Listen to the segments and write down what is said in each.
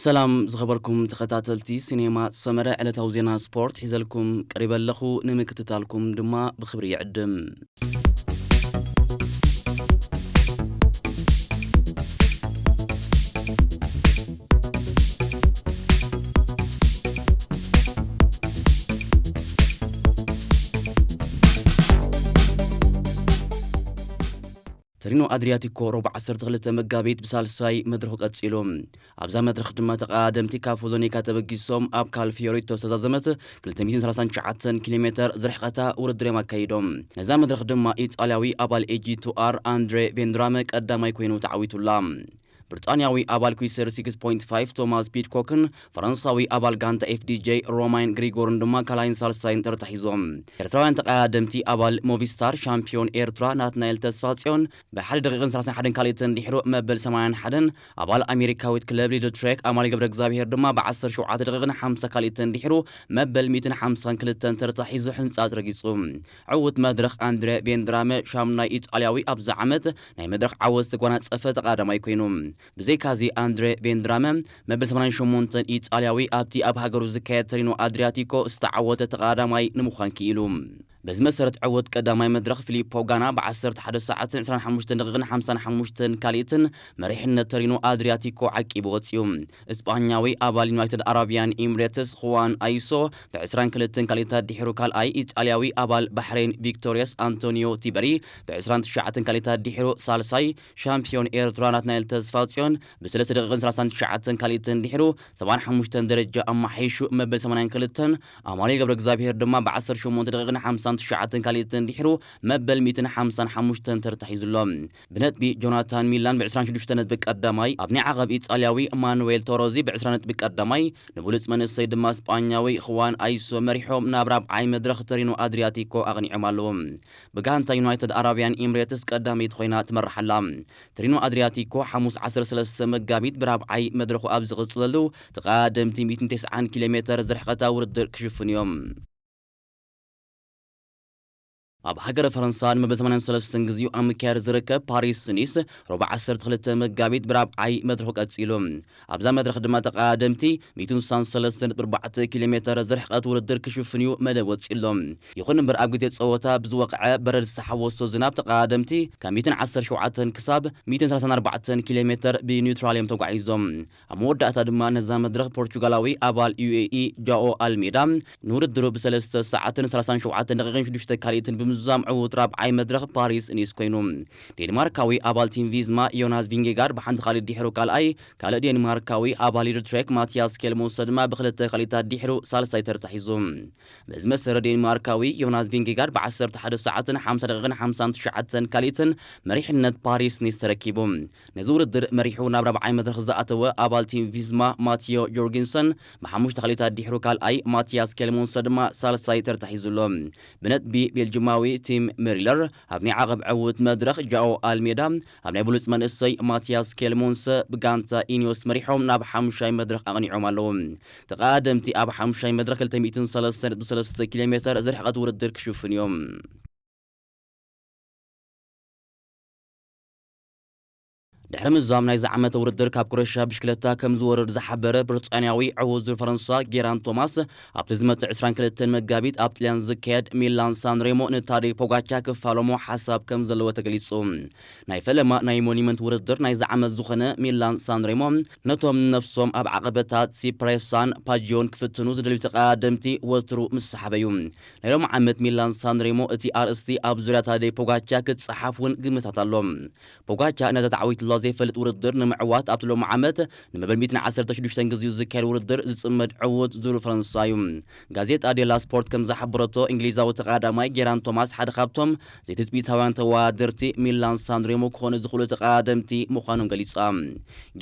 ሰላም ዝኸበርኩም ተኸታተልቲ ሲኔማ ሰመረ፣ ዕለታዊ ዜና ስፖርት ሒዘልኩም ቀሪበ ኣለኹ። ንምክትታልኩም ድማ ብኽብሪ ይዕድም። ተሪኖ ኣድሪያቲኮ ረቡዕ ዓሰርተ ክልተ መጋቢት ብሳልሳይ መድረኹ ቀጺሉ። ኣብዛ መድረኽ ድማ ተቐዳደምቲ ካብ ፎሎኒካ ተበጊሶም ኣብ ካልፊዮሪ ዝተዛዘመት ክልተ ሚእትን ሰላሳን ትሽዓተን ኪሎ ሜተር ዝርሕቐታ ውድድር እዮም ኣካይዶም። ነዛ መድረኽ ድማ ኢጣልያዊ ኣባል ኤጂ ቱ ኣር ኣንድሬ ቬንድራመ ቀዳማይ ኮይኑ ተዓዊቱላ። ብሪጣንያዊ ኣባል ኩዊሰር ሲክስ ፖይንት ፋይቭ ቶማስ ፒድኮክን ፈረንሳዊ ኣባል ጋንታ ኤፍዲጄ ሮማይን ግሪጎርን ድማ ካልኣይን ሳልሳይን ተርታ ሒዞም። ኤርትራውያን ተቐዳደምቲ ኣባል ሞቪስታር ሻምፒዮን ኤርትራ ናትናኤል ተስፋጽዮን ብሓደ ደቂቕን ሰላሳን ሓደን ካልኢትን ድሕሩ መበል ሰማንያን ሓደን ኣባል ኣሜሪካዊት ክለብ ሊድል ትሬክ ኣማኑኤል ገብረ እግዚኣብሄር ድማ ብዓሰርተ ሸውዓተ ደቂቕን ሓምሳ ካልኢትን ድሕሩ መበል ሚእትን ሓምሳን ክልተን ተርታ ሒዙ ሕንጻጽ ረጊጹ። ዕዉት መድረኽ ኣንድሬ ቬንድራመ ሻሙናይ ኢጣልያዊ ኣብዚ ዓመት ናይ መድረኽ ዓወት ዝተጓናጸፈ ተቐዳዳማይ ኮይኑ። ብዘይካዚ ኣንድሬ ቬንድራመ መበል ሰማንያን ሸሞንተን ኢጣልያዊ ኣብቲ ኣብ ሃገሩ ዝካየድ ተሪኖ ኣድሪያቲኮ ዝተዓወተ ተቐዳዳማይ ንምዃን ክኢሉ። በዚ መሰረት ዕዉት ቀዳማይ መድረኽ ፊሊፖ ጋና ብዓሰርተ ሓደ ሰዓትን ዕስራን ሓሙሽተን ደቂቕን ሓምሳን ሓሙሽተን ካልኢትን መሪሕነት ተሪኖ ኣድሪያቲኮ ዓቂቡ ወጺኡ። እስጳኛዊ ኣባል ዩናይትድ ኣረቢያን ኢምሬትስ ኹዋን ኣይሶ ብዕስራን ክልተን ካልኢታት ድሒሩ ካልኣይ፣ ኢጣልያዊ ኣባል ባሕሬን ቪክቶሪየስ ኣንቶኒዮ ቲበሪ ብዕስራን ትሽዓተን ካልኢታት ድሒሩ ሳልሳይ፣ ሻምፒዮን ኤርትራ ናትናኤል ተስፋጽዮን ብሰለስተ ደቂቕን ሰላሳን ትሽዓተን ካልኢትን ድሒሩ ሰብዓን ሓሙሽተን ደረጃ ኣማሓይሹ መበል ሰማንያን ክልተን፣ ኣማኑኤል ገብረ እግዚኣብሄር ድማ ብዓሰርተ ሸሞንተ ደቂቕን ሓምሳን ትሽዓተን ካልኢትን ድሒሩ መበል ሚእትን ሓምሳን ሓሙሽተን ተርታ ሒዙ ኣሎ። ብነጥቢ ጆናታን ሚላን ብዕስራን ሽዱሽተን ነጥቢ ቀዳማይ፣ ኣብ ናይ ዓቐብ ኢጣልያዊ ማኑዌል ቶሮዚ ብዕስራ ነጥቢ ቀዳማይ፣ ንብሉጽ መንእሰይ ድማ ስጳኛዊ ኹዋን ኣይሶ መሪሖም ናብ ራብዓይ መድረኽ ተሪኖ ኣድሪያቲኮ ኣቕኒዖም ኣለዉ። ብጋንታ ዩናይትድ ኣረቢያን ኢምሬትስ ቀዳመይቲ ኮይና ትመርሕ ኣላ። ተሪኖ ኣድሪያቲኮ ሓሙስ ዓሰርተ ሰለስተ መጋቢት ብራብዓይ መድረኹ ኣብ ዝቕጽለሉ ተቐዳደምቲ ሚእትን ተስዓን ኪሎ ሜተር ዝርሕቐታ ውድድር ክሽፍኑ እዮም። ኣብ ሃገረ ፈረንሳ ንመበል ሰማንያን ሰለስተን ግዜኡ ኣብ ምክያድ ዝርከብ ፓሪስ ኒስ ረቡዕ ዓሰርተ ክልተ መጋቢት ብራብዓይ መድረኹ ቀጺሉ። ኣብዛ መድረኽ ድማ ተቐዳደምቲ ሚእትን ስሳን ሰለስተን ነጥቢ ኣርባዕተ ኪሎ ሜተር ዝርሕቐት ውድድር ክሽፍን እዩ መደብ ወጺኡ ኣሎ። ይኹን እምበር ኣብ ግዜ ጸወታ ብዝወቕዐ በረድ ዝተሓወሶ ዝናብ ተቐዳደምቲ ካብ ሚእትን ዓሰርተ ሸውዓተን ክሳብ ሚእትን ሰላሳን ኣርባዕተን ኪሎ ሜተር ብኒውትራል እዮም ተጓዒዞም። ኣብ መወዳእታ ድማ ነዛ መድረኽ ፖርቹጋላዊ ኣባል ዩ ኤ ኢ ጃኦ ኣልሜዳ ንውድድሩ ብሰለስተ ሰዓትን ሰላሳን ሸውዓተን ደቂቕን ሽዱሽተ ካልኢትን ብምዝዛም ዕዉት ራብዓይ መድረኽ ፓሪስ ኒስ ኮይኑ። ዴንማርካዊ ኣባል ቲም ቪዝማ ዮናስ ቪንጌጋርድ ብሓንቲ ካልኢት ድሒሩ ካልኣይ፣ ካልእ ዴንማርካዊ ኣባል ሊድል ትሬክ ማቲያስ ኬልሞንሰ ድማ ብክልተ ካልኢታት ድሒሩ ሳልሳይ ተርታ ሒዙ። በዚ መሰረት ዴንማርካዊ ዮናስ ቪንጌጋርድ ብዓሰርተ ሓደ ሰዓትን ሓምሳ ደቂቕን ሓምሳን ትሽዓተን ካልኢትን መሪሕነት ፓሪስ ኒስ ተረኪቡ። ነዚ ውድድር መሪሑ ናብ ራብዓይ መድረኽ ዝኣተወ ኣባል ቲም ቪዝማ ማቲዮ ጆርጊንሰን ብሓሙሽተ ካልኢታት ድሒሩ ካልኣይ፣ ማቲያስ ኬልሞንሰ ድማ ሳልሳይ ተርታ ሒዙ ኣሎ። ብነጥቢ ቤልጅማዊ ቲም ሜሪለር ኣብ ናይ ዓቐብ ዕዉት መድረኽ ጃኦ ኣልሜዳ ኣብ ናይ ብሉጽ መንእሰይ ማቲያስ ኬልሞንሰ ብጋንታ ኢኒዮስ መሪሖም ናብ ሓሙሻይ መድረኽ ኣቕኒዖም ኣለዉ። ተቐዳደምቲ ኣብ ሓሙሻይ መድረኽ ክልተ ሚእትን ሰለስተን ነጥቢ ሰለስተ ኪሎ ሜተር ዝርሕቐት ውድድር ክሽፍኑ እዮም። ድሕሪ ምዝዛም ናይዚ ዓመት ውድድር ካብ ኩረሻ ብሽክለታ ከም ዝወርድ ዝሓበረ ብሪጣንያዊ ዕዉት ዙር ፈረንሳ ጌራን ቶማስ፣ ኣብቲ ዝመጽእ ዕስራን ክልተን መጋቢት ኣብ ጥልያን ዝካየድ ሚላን ሳንሬሞ ንታዴ ፖጋቻ ክፋለሞ ሓሳብ ከም ዘለዎ ተገሊጹ። ናይ ፈለማ ናይ ሞኒመንት ውድድር ናይዚ ዓመት ዝኾነ ሚላን ሳንሬሞ ነቶም ነፍሶም ኣብ ዓቐበታት ሲፕሬሳን ፓጂዮን ክፍትኑ ዝደልዩ ተቐዳደምቲ ወትሩ ምስ ሰሓበ እዩ። ናይ ሎሚ ዓመት ሚላን ሳንሬሞ እቲ ኣርእስቲ ኣብ ዙርያ ታዴ ፖጋቻ ክጸሓፍ እውን ግምታት ኣሎ። ፖጋቻ ነዛ ተዓዊትላ ዘይፈልጥ ውድድር ንምዕዋት ኣብቲ ሎሚ ዓመት ንመበል ሚእትን ዓሰርተ ሽዱሽተን ግዜኡ ዝካየድ ውድድር ዝጽመድ ዕዉት ዙር ፈረንሳ እዩ። ጋዜጣ ዴላ ስፖርት ከም ዝሓበረቶ፣ እንግሊዛዊ ተቐዳዳማይ ጌራን ቶማስ ሓደ ካብቶም ዘይትጽቢታውያን ተወዳደርቲ ሚላን ሳንሬሞ ክኾኑ ዝኽእሉ ተቐዳደምቲ ምዃኖም ገሊጻ።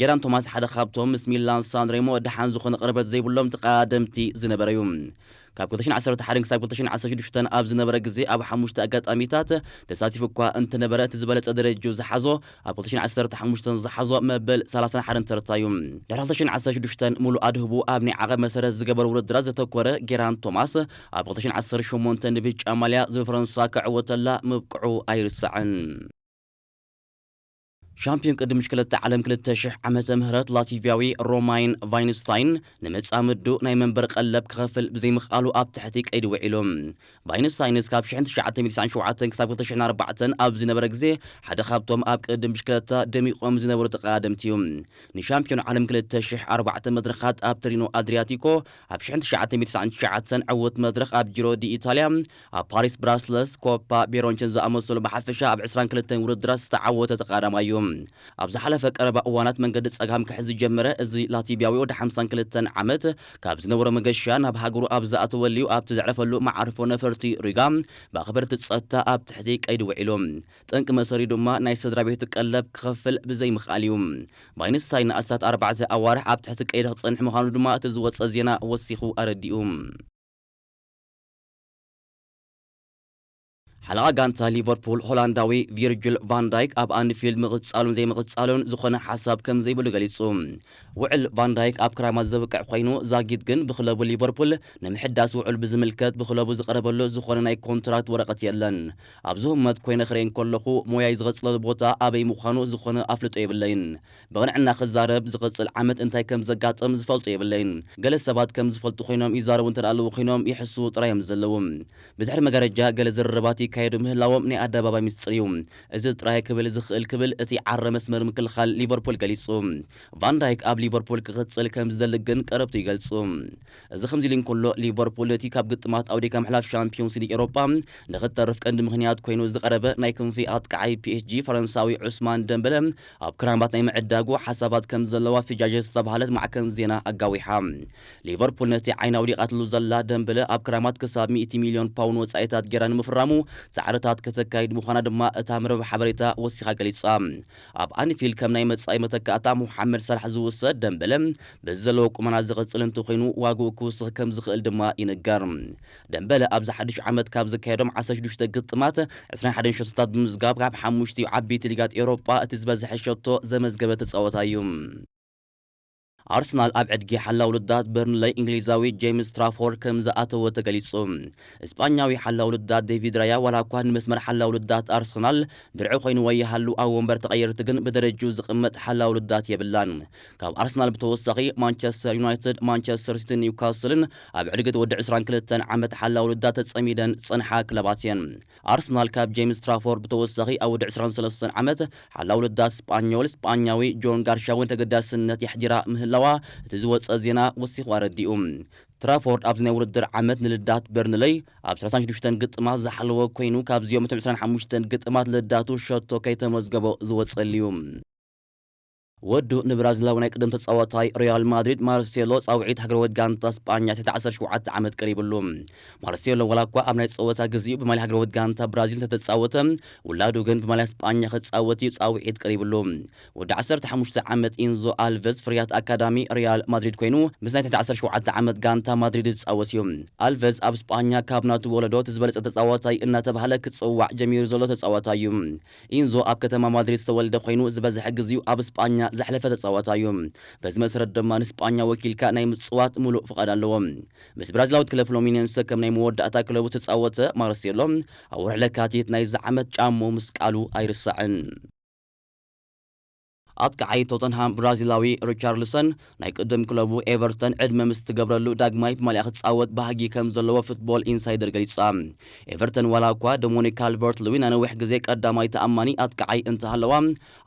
ጌራን ቶማስ ሓደ ካብቶም ምስ ሚላን ሳንሬሞ ደሓን ዝኾነ ቅርበት ዘይብሎም ተቐዳደምቲ ዝነበረ እዩ። ካብ ክልተ ሽሕን ዓሰርተ ሓደን ክሳብ ክልተ ሽሕን ዓሰርተ ሽዱሽተን ኣብ ዝነበረ ግዜ ኣብ ሓሙሽተ ኣጋጣሚታት ተሳቲፉ እኳ እንተነበረ፣ እቲ ዝበለጸ ደረጃ ዝሓዞ ኣብ ክልተ ሽሕን ዓሰርተ ሓሙሽተን ዝሓዞ መበል ሰላሳን ሓደን ተርታ እዩ። ድሕሪ ክልተ ሽሕን ዓሰርተ ሽዱሽተን ምሉእ ኣድህቡ ኣብ ናይ ዓቐብ መሰረት ዝገበሩ ውድድራት ዘተኮረ ጌራን ቶማስ፣ ኣብ ክልተ ሽሕን ዓሰርተ ሸሞንተን ንብጫ ማልያ ዙር ፈረንሳ ክዕወተላ ምብቅዑ ኣይርሳዕን። ሻምፒዮን ቅድም ሽክለታ ዓለም ክልተ ሽሕ ዓመተ ምህረት ላቲቪያዊ ሮማይን ቫይንስታይን ንመጻምዱ ናይ መንበር ቀለብ ክኸፍል ብዘይምኽኣሉ ኣብ ትሕቲ ቀይዲ ውዒሉ። ቫይንስታይንስ ካብ ሽሕን ትሽዓተ ሚእትን ትስዓን ሸውዓተን ክሳብ ክልተ ሽሕን ኣርባዕተን ኣብ ዝነበረ ግዜ ሓደ ካብቶም ኣብ ቅድም ብሽክለታ ደሚቖም ዝነበሩ ተቐዳደምቲ እዩ። ንሻምፒዮን ዓለም ክልተ ሽሕ ኣርባዕተ መድረኻት ኣብ ተሪኖ ኣድሪያቲኮ፣ ኣብ ሽሕን ትሽዓተ ሚእትን ትስዓን ትሽዓተን ዕዉት መድረኽ ኣብ ጂሮ ዲ ኢታልያ፣ ኣብ ፓሪስ ብራስለስ፣ ኮፓ ቤሮንችን ዝኣመሰሉ ብሓፈሻ ኣብ ዕስራን ክልተን ውድድራት ዝተዓወተ ተቐዳዳማይ እዩ። ኣብ ዝሓለፈ ቀረባ እዋናት መንገዲ ጸጋም ክሕዝ ዝጀመረ እዚ ላቲቪያዊ ወዲ ሓምሳን ክልተን ዓመት ካብ ዝነበሮ መገሻ ናብ ሃገሩ ኣብ ዝኣተወሉ ኣብቲ ዘዕረፈሉ መዓርፎ ነፈርቲ ሪጋ ብኣኽበርቲ ጸጥታ ኣብ ትሕቲ ቀይዲ ውዒሉ። ጠንቂ መእሰሪኡ ድማ ናይ ስድራ ቤቱ ቀለብ ክኸፍል ብዘይምኽኣል እዩ። ቫይንስታይን ንኣስታት ኣርባዕተ ኣዋርሕ ኣብ ትሕቲ ቀይዲ ክጸንሕ ምዃኑ ድማ እቲ ዝወጸ ዜና ወሲኹ ኣረዲኡ። ሓለቓ ጋንታ ሊቨርፑል ሆላንዳዊ ቪርጅል ቫን ዳይክ ኣብ ኣንፊልድ ምቕጻሉን ዘይምቕጻሉን ዝኾነ ሓሳብ ከም ዘይብሉ ገሊጹ። ውዕል ቫን ዳይክ ኣብ ክራማት ዘብቅዕ ኮይኑ፣ ዛጊት ግን ብክለቡ ሊቨርፑል ንምሕዳስ ውዕል ብዝምልከት ብክለቡ ዝቐረበሉ ዝኾነ ናይ ኮንትራክት ወረቐት የለን። ኣብዚ ህሞት ኮይነ ክርኢ እንከለኹ፣ ሞያይ ዝቐጽለሉ ቦታ ኣበይ ምዃኑ ዝኾነ ኣፍልጦ የብለይን። ብቕንዕና ክዛረብ፣ ዝቐጽል ዓመት እንታይ ከም ዘጋጥም ዝፈልጦ የብለይን። ገለ ሰባት ከም ዝፈልጡ ኮይኖም ይዛረቡ እንተ ደኣ ኣለዉ ኮይኖም ይሕስዉ ጥራይ እዮም ዘለዉ። ብድሕሪ መጋረጃ ገለ ዝርርባት ይካየዱ ምህላዎም ናይ ኣደባባይ ምስጢር እዩ። እዚ ጥራይ ክብል ዝኽእል ክብል እቲ ዓረ መስመር ምክልኻል ሊቨርፑል ገሊጹ። ቫን ዳይክ ኣብ ሊቨርፑል ክቕጽል ከም ዝደሊ ግን ቀረብቱ ይገልጹ። እዚ ከምዚ ኢሉ እንከሎ፣ ሊቨርፑል ነቲ ካብ ግጥማት ኣውዲካ ምሕላፍ ሻምፒዮንስ ሊግ ኤውሮጳ ንኽተርፍ ቀንዲ ምኽንያት ኮይኑ ዝቐረበ ናይ ክንፊ ኣጥቃዓይ ፒ ኤስ ጂ ፈረንሳዊ ዑስማን ደምበለ ኣብ ክራማት ናይ ምዕዳጉ ሓሳባት ከም ዘለዋ ፊጃጀ ዝተባህለት ማዕከን ዜና ኣጋዊሓ። ሊቨርፑል ነቲ ዓይና ኣውዲቓትሉ ዘላ ደምበለ ኣብ ክራማት ክሳብ ሚእቲ ሚልዮን ፓውንድ ወጻኢታት ጌራ ንምፍራሙ ጻዕርታት ከተካይድ ምዃና ድማ እታ መርበብ ሓበሬታ ወሲኻ ገሊጻ። ኣብ ኣንፊልድ ከም ናይ መጻኢ መተካእታ ሙሓመድ ሳላሕ ዝውሰድ ደምበለ በዚ ዘለዎ ቁመና ዝቕጽል እንተኾይኑ ዋግኡ ክውስኽ ከም ዝኽእል ድማ ይንገር። ደምበለ ኣብዚ ሓድሽ ዓመት ካብ ዘካየዶም ዓሰርተ ሽዱሽተ ግጥማት ዕስራን ሓደን ሸቶታት ብምዝጋብ ካብ ሓሙሽቲኡ ዓበይቲ ሊጋት ኤውሮጳ እቲ ዝበዝሐ ሸቶ ዘመዝገበ ተጻዋታይ እዩ። ኣርሰናል ኣብ ዕድጊ ሓላው ልዳት በርንለይ እንግሊዛዊ ጄምስ ትራፎርድ ከም ዝኣተወ ተገሊጹ። እስጳኛዊ ሓላው ልዳት ዴቪድ ራያ ዋላ እኳ ንመስመር ሓላው ልዳት ኣርሰናል ድርዒ ኮይኑ ወይሃሉ ኣብ ወንበር ተቐየርቲ ግን ብደረጅኡ ዝቕመጥ ሓላው ልዳት የብላን። ካብ ኣርሰናል ብተወሳኺ ማንቸስተር ዩናይትድ፣ ማንቸስተር ሲቲን ኒውካስልን ኣብ ዕድጊ እቲ ወዲ ዕስራን ክልተን ዓመት ሓላው ልዳት ተጸሚደን ዝጸንሓ ክለባት እየን። ኣርሰናል ካብ ጄምስ ትራፎርድ ብተወሳኺ ኣብ ወዲ ዕስራን ሰለስተን ዓመት ሓላው ልዳት ስጳኞል፣ ስጳኛዊ ጆን ጋርሻ እውን ተገዳስነት የሕዲራ ምህላዋ እቲ ዝወጸ ዜና ወሲኹ ኣረዲኡ። ትራፎርድ ኣብዚ ናይ ውድድር ዓመት ንልዳት በርንለይ ኣብ ሰላሳን ሽዱሽተን ግጥማት ዝሓለወ ኮይኑ ካብዚኦም እቶም ዕስራን ሓሙሽተን ግጥማት ልዳቱ ሸቶ ከይተመዝገቦ ዝወጸሉ እዩ። ወዱ ንብራዚላዊ ናይ ቅድም ተጻዋታይ ሪያል ማድሪድ ማርሴሎ ጻውዒት ሃገራዊት ጋንታ ስጳኛ ትሕቲ ዓሰርተ ሸውዓተ ዓመት ቀሪብሉ። ማርሴሎ ዋላ እኳ ኣብ ናይ ጸወታ ግዜኡ ብማልያ ሃገራዊት ጋንታ ብራዚል እንተተጻወተ፣ ውላዱ ግን ብማልያ ስጳኛ ክጻወት እዩ ጻውዒት ቀሪብሉ። ወዲ ዓሰርተ ሓሙሽተ ዓመት ኢንዞ ኣልቨዝ ፍርያት ኣካዳሚ ሪያል ማድሪድ ኮይኑ ምስ ናይ ትሕቲ ዓሰርተ ሸውዓተ ዓመት ጋንታ ማድሪድ ዝጻወት እዩ። ኣልቨዝ ኣብ ስጳኛ ካብ ናቱ ወለዶ እቲ ዝበለጸ ተጻዋታይ እናተባህለ ክጽዋዕ ጀሚሩ ዘሎ ተጻዋታይ እዩ። ኢንዞ ኣብ ከተማ ማድሪድ ዝተወልደ ኮይኑ ዝበዝሐ ግዜኡ ኣብ ስጳኛ ዘሕለፈ ተጻዋታይ እዩ። በዚ መሰረት ድማ ንስጳኛ ወኪልካ ናይ ምጽዋት ምሉእ ፍቓድ ኣለዎ። ምስ ብራዚላዊት ክለብ ፍሎሚኔንሰ ከም ናይ መወዳእታ ክለቡ ዝተጻወተ ማርሴሎ ኣብ ወርሒ ለካቲት ናይዚ ዓመት ጫምኡ ምስቃሉ ኣይርሳዕን። ኣጥቃዓይ ቶተንሃም ብራዚላዊ ሪቻርልሰን ናይ ቅድም ክለቡ ኤቨርተን ዕድመ ምስ ትገብረሉ ዳግማይ ብማልያ ክጻወት ባህጊ ከም ዘለዎ ፉትቦል ኢንሳይደር ገሊጻ። ኤቨርተን ዋላ እኳ ዶሞኒክ ካልቨርት ልዊን ናይ ነዊሕ ግዜ ቀዳማይ ተኣማኒ ኣጥቃዓይ እንተሃለዋ፣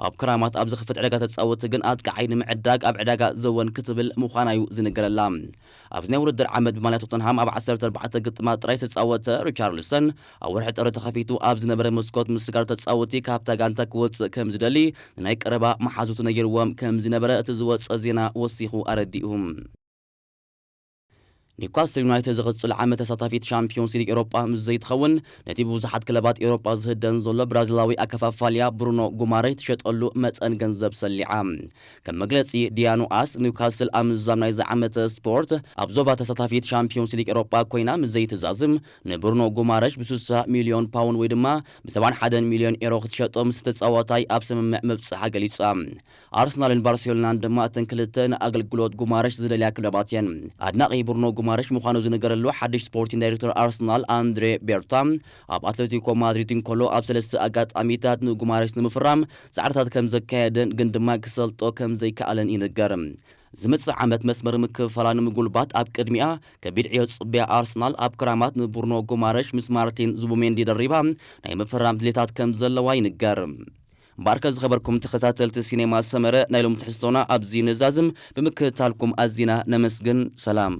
ኣብ ክራማት ኣብ ዝኽፈት ዕዳጋ ተጻወቲ ግን ኣጥቃዓይ ንምዕዳግ ኣብ ዕዳጋ ዘወን ክትብል ምዃና'ዩ ዝንገረላ። ኣብዚ ናይ ውድድር ዓመት ብማልያ ቶተንሃም ኣብ ዓሰርተ ኣርባዕተ ግጥማት ጥራይ ዝተጻወተ ሪቻርልሰን፣ ኣብ ወርሒ ጥሪ ተኸፊቱ ኣብ ዝነበረ መስኮት ምስጋር ተጻወቲ ካብታ ጋንታ ክወጽእ ከም ዝደሊ ንናይ ቀረባ መሓዙቱ ነጊርዎም ከም ዝነበረ እቲ ዝወጸ ዜና ወሲኹ ኣረዲኡ። ኒውካስትል ዩናይትድ ዝቕጽል ዓመት ተሳታፊት ሻምፒዮንስ ሊግ ኤውሮጳ ምስ ዘይትኸውን፣ ነቲ ብብዙሓት ክለባት ኤውሮጳ ዝህደን ዘሎ ብራዚላዊ ኣከፋፋልያ ብሩኖ ጉማሬሽ ትሸጠሉ መጠን ገንዘብ ሰሊዓ። ከም መግለጺ ዲያኖ ኣስ፣ ኒውካስትል ኣብ ምዝዛም ናይዚ ዓመተ ስፖርት ኣብ ዞባ ተሳታፊት ሻምፒዮንስ ሊግ ኤውሮጳ ኮይና ምስ ዘይትዛዝም፣ ንብሩኖ ጉማሬሽ ብስሳ ሚልዮን ፓውንድ ወይ ድማ ብሰብዓን ሓደን ሚልዮን ኤሮ ክትሸጦ ምስ ተጻዋታይ ኣብ ስምምዕ ምብጽሓ ገሊጻ። ኣርሰናልን ባርሴሎናን ድማ እተን ክልተ ንኣገልግሎት ጉማሬሽ ዝደልያ ክለባት እየን። ኣድናቒ ብሩኖ ጉማረሽ ምዃኑ ዝነገረሉ ሓድሽ ስፖርቲንግ ዳይሬክተር ኣርሰናል ኣንድሬ ቤርታ፣ ኣብ ኣትሌቲኮ ማድሪድ እንከሎ ኣብ ሰለስተ ኣጋጣሚታት ንጉማረሽ ንምፍራም ጻዕርታት ከም ዘካየደን ግን ድማ ክሰልጦ ከም ዘይከኣለን ይንገር። ዝመጽእ ዓመት መስመር ምክፍፋላ ንምጉልባት ኣብ ቅድሚኣ ከቢድ ዕዮ ዝጽበያ ኣርሰናል ኣብ ክራማት ንቡርኖ ጉማረሽ ምስ ማርቲን ዙቡሜንዲ ደሪባ ናይ ምፍራም ድሌታት ከም ዘለዋ ይንገር። ባርከ ዝኸበርኩም ተኸታተልቲ ሲኔማ ሰመረ ናይ ሎም ትሕዝቶና ኣብዚ ንዛዝም ብምክትታልኩም ኣዚና ነመስግን። ሰላም።